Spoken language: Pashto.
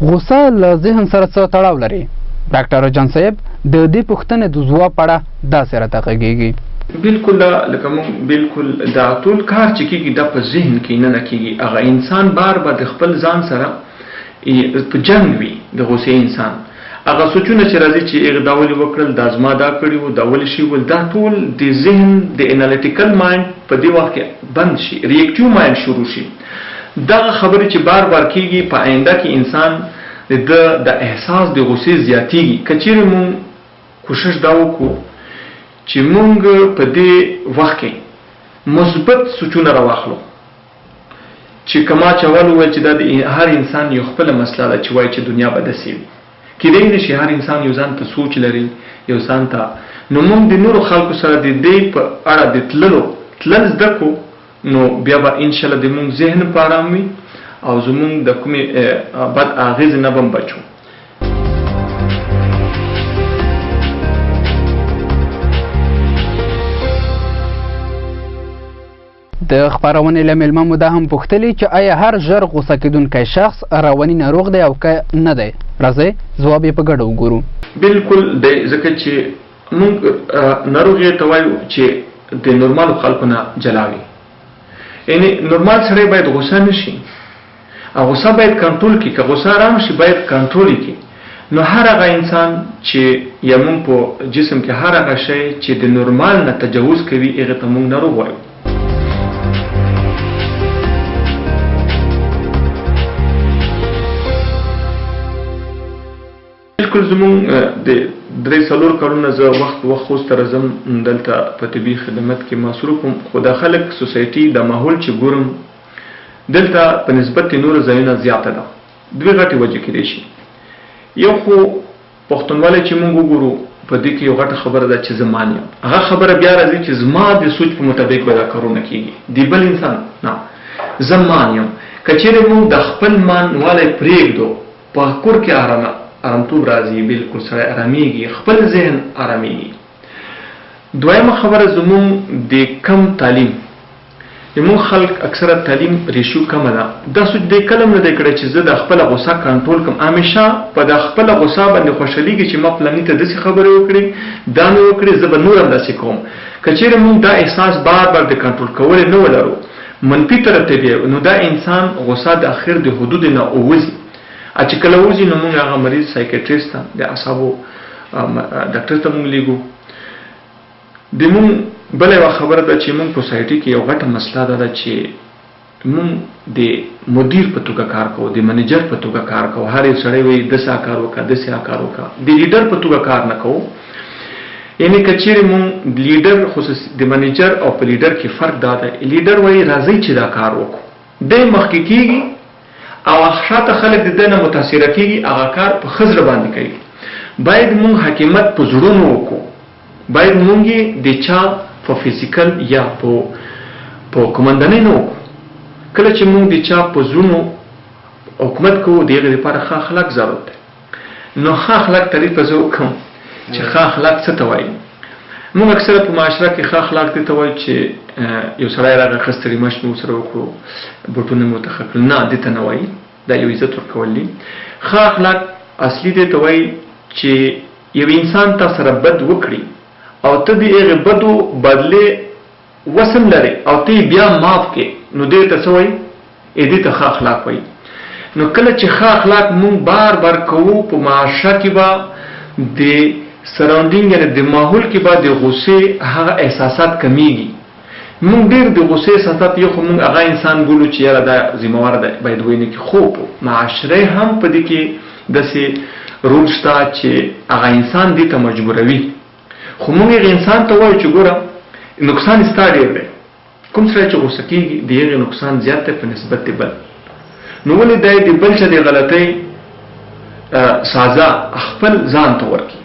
غوسه له ذهن سره څه تړاو لري؟ ډاکټر جان صاحب د دې پوښتنې د ځواب په اړه داسې راته غږېږي. بالکل، دا لکه مونږ بالکل دا ټول کار چې کېږي دا په ذهن کې نه کېږي. هغه انسان بار بار د خپل ځان سره په جنګ وي. د غوسې انسان هغه سوچونه چې راځي چې هغه دا ولې وکړل، دا زما دا کړي وو، دا ولې شي ول، دا ټول د ذهن د analytical mind په دې وخت کې بند شي، reactive mind شروع شي. دغه خبرې چې بار بار کېږي په آینده کې انسان د د احساس د غوسې زیاتیږي. که چیرې مونږ کوشش دا وکړو چې مونږ په دې وخت کې مثبت سوچونه راواخلو، چې کما چول وویل چې دا د هر انسان یو خپله مسله ده چې وایي چې دنیا به داسې وي، کېدای نه شي. هر انسان یو ځان ته سوچ لري، یو ځان ته. نو مونږ د نورو خلکو سره د دې په اړه د تللو تلل زده کړو، نو بیا به انشاءالله د مونږ ذهن په ارام وي او زمونږ د کومې بد اغېزې نه به هم بچو. د خپرونې له مېلمه مو دا هم پوښتلي چې آیا هر ژر غوسه کېدونکی شخص رواني ناروغ دی او که نه دی؟ راځئ ځواب یې په ګډه وګورو. بالکل دی، ځکه چې موږ ناروغ ته وایو چې د نورمالو خلکو نه جلا وي. یعنی نورمال سړی باید غوسه نه شي او غوسه باید کنټرول کړي. که غوسه آرام شي باید کنټرول یې کړي. نو هر هغه انسان چې یا موږ په جسم کې هر هغه شی چې د نورمال نه تجاوز کوي هغه ته موږ ناروغ وایو. بالکل، زمونږ د 3-4 کلونه زه وخت په وخت خوست ته راځم، دلته په طبي خدمت کې مصروف وم، خو د خلک سوسایټي د ماحول چې ګورم دلته په نسبت د نورو ځایونه زیاته ده. دوې غټې وجې کېدای شي. یو خو پښتونوالی چې موږ وګورو په دې کې یو غټه خبره ده چې زه مان یم. هغه خبره بیا راځي چې زما د سوچ په مطابق به دا کارونه کېږي، د بل انسان نه، زه مان یم. که چیرې موږ د خپل مانوالی پرېږدو په کور کې ارامتوب راځي، بالکل سړی ارامېږي، خپل ذهن ارامېږي. دویمه خبره زموږ د کم تعلیم، زموږ خلک اکثره تعلیم ریشو کمه ده. دا سوچ دی کله هم نه دی کړی چې زه د خپله غوسه کنټرول کړم. همیشه په د خپله غوسه باندې خوشحالېږي چې ما فلاني ته داسې خبرې وکړې، دا مې وکړې، زه به نور هم داسې کوم. که چیرې موږ دا احساس بار بار د کنټرول کولی نه ولرو، منفي طرف ته بیایو، نو دا انسان غوسه د اخر د حدود نه ووځي. چې کله وځي نو موږ هغه مریض psychiatrist ته، د اعصابو ډاکټر ته موږ لیږو. د موږ بله یوه خبره ده چې موږ په سوسایټي کې یو غټه مسله دا ده چې موږ د مدیر په توګه کار کوو، د منیجر په توګه کار کوو. هر یو سړی وایي داسې کار وکړه، داسې کار وکړه، د لیډر په توګه کار نه کوو. یعنی که چیرې موږ لیډر خصوصي د منیجر او په لیډر کې فرق دا دی، لیډر وایي راځئ چې دا کار وکړو، دی مخکې کېږي او شاته خلک د ده نه متاثره کېږي، هغه کار په ښه زړه باندې کوي. باید موږ حاکمیت په زړونو وکړو، باید موږ یې د چا په فزیکل یا په کمندنۍ نه وکړو. کله چې موږ د چا په زړونو حکومت کوو، د هغې لپاره ښه اخلاق ضرورت دی. نو ښه اخلاق تعریف به زه وکړم چې ښه اخلاق څه ته وایي. موږ اکثره په معاشره کې ښه اخلاق دې ته وایو چې یو سړی راغی، ښه ستړي مش مې ورسره وکړو، بوټونه مې ورته ښه کړل. نه، دې ته نه وایي، دا یو عزت ورکول دي. ښه اخلاق اصلي دې ته وایي چې یو انسان تا سره بد وکړي او ته د هغې بدو بدلې وسم لرې او ته یې بیا معاف کړې، نو دې ته څه وایي؟ دې ته ښه اخلاق وایي. نو کله چې ښه اخلاق موږ بار بار کوو په معاشره کې به د سراوندینګ یعنی د ماحول کې به د غوسې هغه احساسات کمیږي. موږ ډېر د غوسې احساسات یو خو موږ هغه انسان بولو چې یاره دا ذمهوار دی باید ویې نه کړي، خو په معاشره هم په دې کې داسې رول شته چې هغه انسان دې ته مجبوروي. خو موږ هغه انسان ته وایو چې ګوره نقصان ستا ډېر دی، کوم سړی چې غوسه کېږي د هغې نقصان زیات دی په نسبت د بل. نو ولې دی د بل چا د غلطۍ سزا خپل ځان ته ورکړي؟